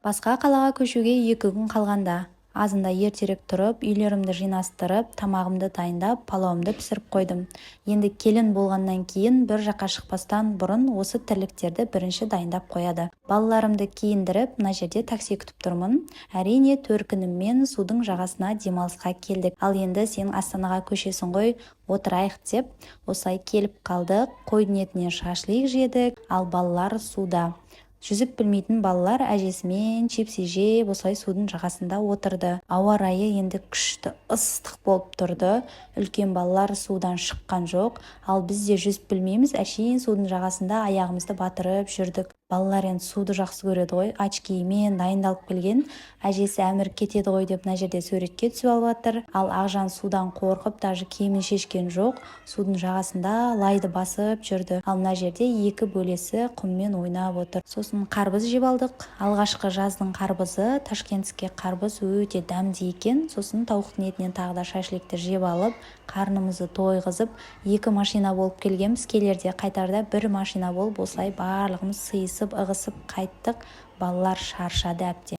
Басқа қалаға көшуге 2 күн қалғанда азында ертерек тұрып, үйлерімді жинастырып, тамағымды дайындап, палауымды пісіріп қойдым. Енді келін болғаннан кейін бір жаққа шықпастан бұрын осы тірліктерді бірінші дайындап қояды. Балаларымды киіндіріп, мына жерде такси күтіп тұрмын. Әрине, төркініммен судың жағасына демалысқа келдік. Ал енді сен Астанаға көшесің ғой, отырайық деп осылай келіп қалдық. Қойдың етінен шашлик жедік, ал балалар суда. Жүзіп білмейтін балалар әжесімен чипсы жеп, осылай судың жағасында отырды. Ауа райы енді күшті ыстық болып тұрды. Үлкен балалар судан шыққан жоқ, ал біз де жүзіп білмейміз, әшейін судың жағасында аяғымызды батырып жүрдік. Балалар енді суды жақсы көреді ғой. Очкиімен дайындалып келген. Әжесі Әмір кетеді ғой деп, мына жерде суретке түсіп алып жатыр. Ал Ақжан судан қорқып, даже киімін шешкен жоқ, судың жағасында лайды басып жүрді. Ал мына жерде екі бөлесі құммен ойнап отыр. Сосын қарбыз жеп алдық. Алғашқы жаздың қарбызы, ташкентский қарбыз, өте дәмді екен. Сосын тауықтың етінен тағы да шашликті жеп алып, қарнымызды тойғызып, екі машина болып келгенбіз келерде, қайтарда бір машина болып, осылай барлығымыз сыйысып, ығысып қайттық. Балалар шаршады әбден.